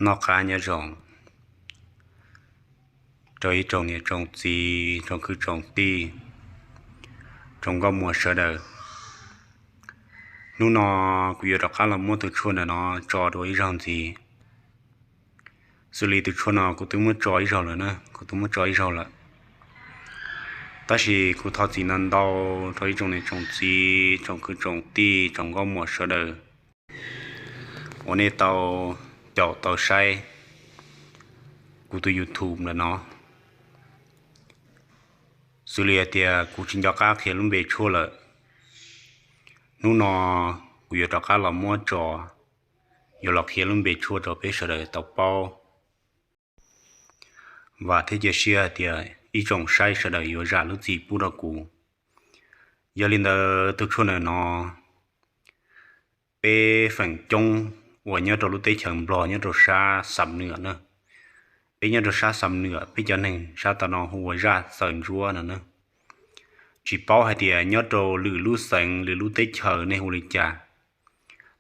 Noj qab nyob zoo rau ib tsoom niam tsoom txiv, tsoom kwv tsoom tij, tsoom nkauj muam sawv daws. Hnub no kuv yuav rov qab los muab tus tshuaj ntawm no tso dua ib zaug ntxiv. Xws li tus tshuaj no kuv twb muab tso ib zaug lawm na, kuv twb muab tso ib zaug lawm. Tab sis kuv thov txim ntau ntau rau ib tsoom niam tsoom txiv, tsoom kwv tsoom tij, tsoom nkauj muam sawv daws uas nej tau caum tau saib kuv tus YouTube ntawm no. Xws li hais tias kuv tsis nco qab qhia lub npe tshuaj lawm, hnub no kuv yuav rov qab los muab tso, yuav los qhia lub npe tshuaj rau peb sawv daws tau paub. Vam thiab cia siab hais tias ib tsoom saib sawv daws yuav zam lub txim pub rau kuv. Yog li ntawd tus tshuaj ntawm no peb feem coob uas nyob rau lub teb chaws Nplog nyob rau sab Xam Nuam na. Peb nyob rau sab Xam Nuam, peb cov neeg sab tom no hu ua zaj txawm ntsuab no na. Tsis paub hais tias nyob rau lwm lub xeev lwm lub teb chaws nej hu li cas,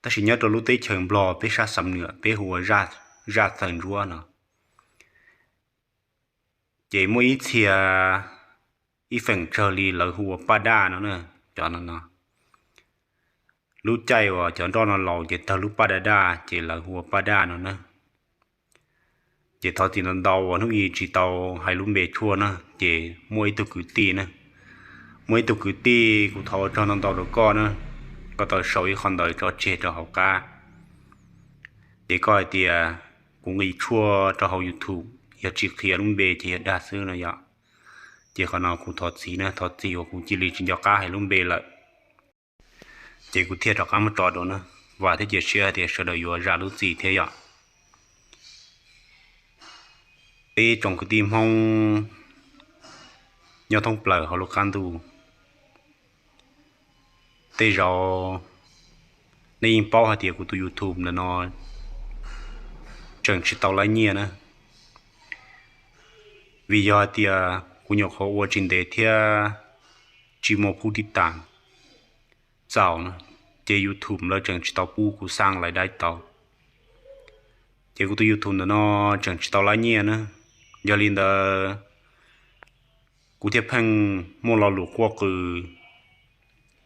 tab sis nyob rau lub teb chaws Nplog peb sab Xam Nuam peb hu ua zaj txawm ntsuab no. Ces muaj ib txhia, ib feem tsawg li lawv hu ua paj daj no na. Cov no no, lub caij uas cov nroj no laus ces tawg lub paj daj daj ces lawv hu ua paj daj no na. Ces thov txim ntau ntau uas hnub i tsis tau hais lub npe tshuaj na, ces muaj ib tug kwv tij na, muaj ib tug kwv tij kuv thov ua tsaug ntau ntau rau koj na, koj tau sau ib qho ntawv tso tseg rau hauv qab. Ces koj hais tias kuv nqis tshuaj rau hauv YouTube yog tsis qhia lub npe ces yog dag xwb no yom. Ces qhov no kuv thov txim na, thov txim uas kuv cia li tsis nco qab hais lub npe lawm. Ces kuv thiaj rov qab muab tso dua na. Vam thiab cia siab hais tias sawv daws yuav zam lub txim thiab yom. Peb tsoom kwv tij Hmoob nyob thoob plaws hauv lub qab ntuj, tej zaum nej yeej paub hais tias kuv tus YouTube ntawm no tseem tsis tau laib nyiaj na. Vim yog hais tias kuv nyuam qhuav ua tsis ntev thiab tsis muaj phub tib tas txaus na, ces YouTube lawv tseem tsis tau pub kuv xaj lais daib tau. Ces kuv tus YouTube ntawm no tseem tsis tau laib nyiaj na. Yog li ntawd kuv thiaj pheej muaj lo lus quaj qw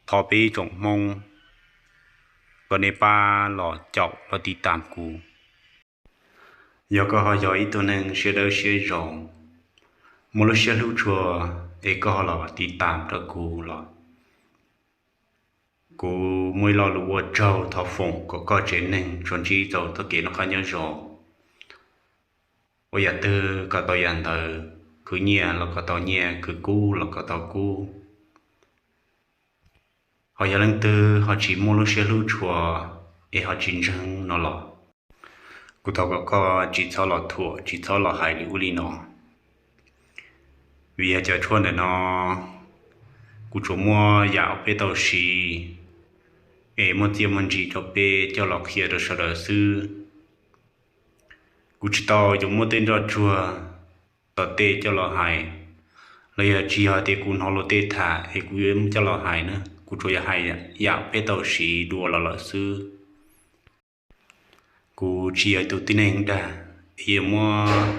thov peb ib tsoom Hmoob kom nej pab los caum los tiv tam kuv. Yog koj ho yog ib tug neeg siab dawb siab zoo, muaj lub siab hlub tshua, es koj ho los tiv tam rau kuv los kuv muaj ib lo lus ua tsaug thov foom kom koj tsev neeg tsuas ntsib txaus txoj kev noj qab nyob zoo. Ua yam twg kom tau yam ntawd, khwv nyiaj los kom tau nyiaj, khwv kub los kom tau kub. Ho yog leej twg ho tsis muaj lub siab hlub tshua es ho tsis ntseeg no los, kuv thov kom koj tsis txhob los thuam, tsis txhob los hais li ub li no. Vim yog cov tshuaj ntawm no kuv tsuas muab yam uas peb tau siv es muaj txiaj muaj ntsig rau peb coj los qhia rau sawv daws xwb. Kuv tsis tau yuav muab tej nroj tsuag tom tej coj los hais, los yog tsis yog tias kuv hnov luag tej tham es kuv yuav coj los hais na, kuv tsuas yog hais yam peb tau siv dua los lawm xwb. Kuv tsis yog tus tib neeg dag es yuav muab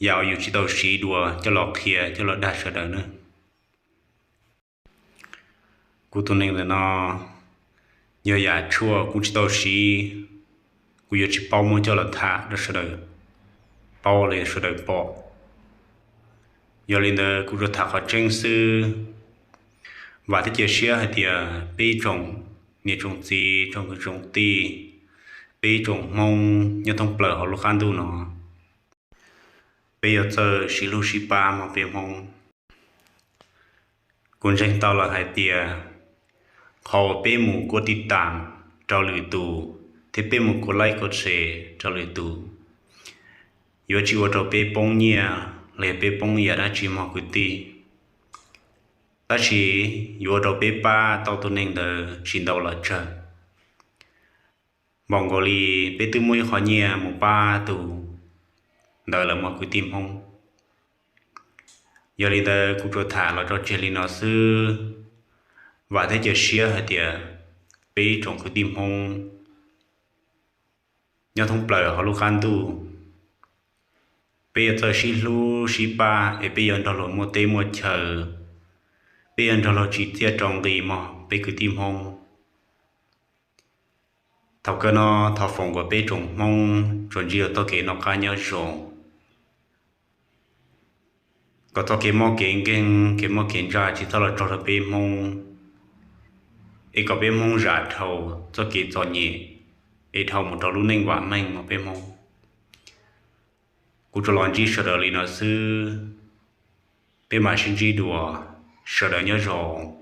yam uas yus tsis tau siv dua coj los qhia coj los dag sawv daws na. Kuv tus neeg ntawm no yog yam tshuaj kuv tsis tau siv, kuv yuav tsis paub muab coj los tham rau sawv daws paub los yog sawv daws pom. Yog li ntawd kuv tsuas tham qhov tseeb xwb. Vam thiab cia siab hais tias peb ib tsoom niam tsoom txiv, tsoom kwv tsoom tij, peb ib tsoom Hmoob nyob thoob plaws hauv lub qab ntuj no, peb yuav txawj sib hlub sib pab mog peb Hmoob. Kuv ntseeg tau lawm hais tias qhov uas peb mus kuaj tij tam rau lwm tus thiab peb mus kuaj laib kuaj tse rau lwm tus yuav tsis ua rau peb poob nyiaj los yog peb poob yam dab tsi mog kwv tij. Tab sis yuav ua rau peb pab tau tus neeg ntawd tsis ntau los tsawg. Npaum nkaus li peb twb muab ib qho nyiaj mus pab tus ntawd lawm mog kwv tij Hmoob. Yog li ntawd kuv tsuas tham los tso tseg li no xwb. Vam thiab cia siab hais tias peb ib tsoom kwv tij Hmoob nyob thoob plaws hauv lub qab ntuj. Peb yuav txawj sib hlub sib pab es peb yuav nrog luag muaj teb muaj chaw, peb yuav nrog luag tsim txiaj rau nqi mog peb kwv tij Hmoob. Thaum kawg no thov foom kom peb tsoom Hmoob tsuas ntsib txoj kev noj qab nyob zoo, kom txoj kev mob kev nkeeg kev mob kev ntsaj tsis txhob los txog rau peb Hmoob, es kom peb Hmoob zam dhau txoj kev txom nyem es dhau mus rau lub neej vam meej mog peb Hmoob. Kuv tsuas los ntsib sawv daws li no xwb, peb mam sib ntsib dua, sawv daws nyob zoo.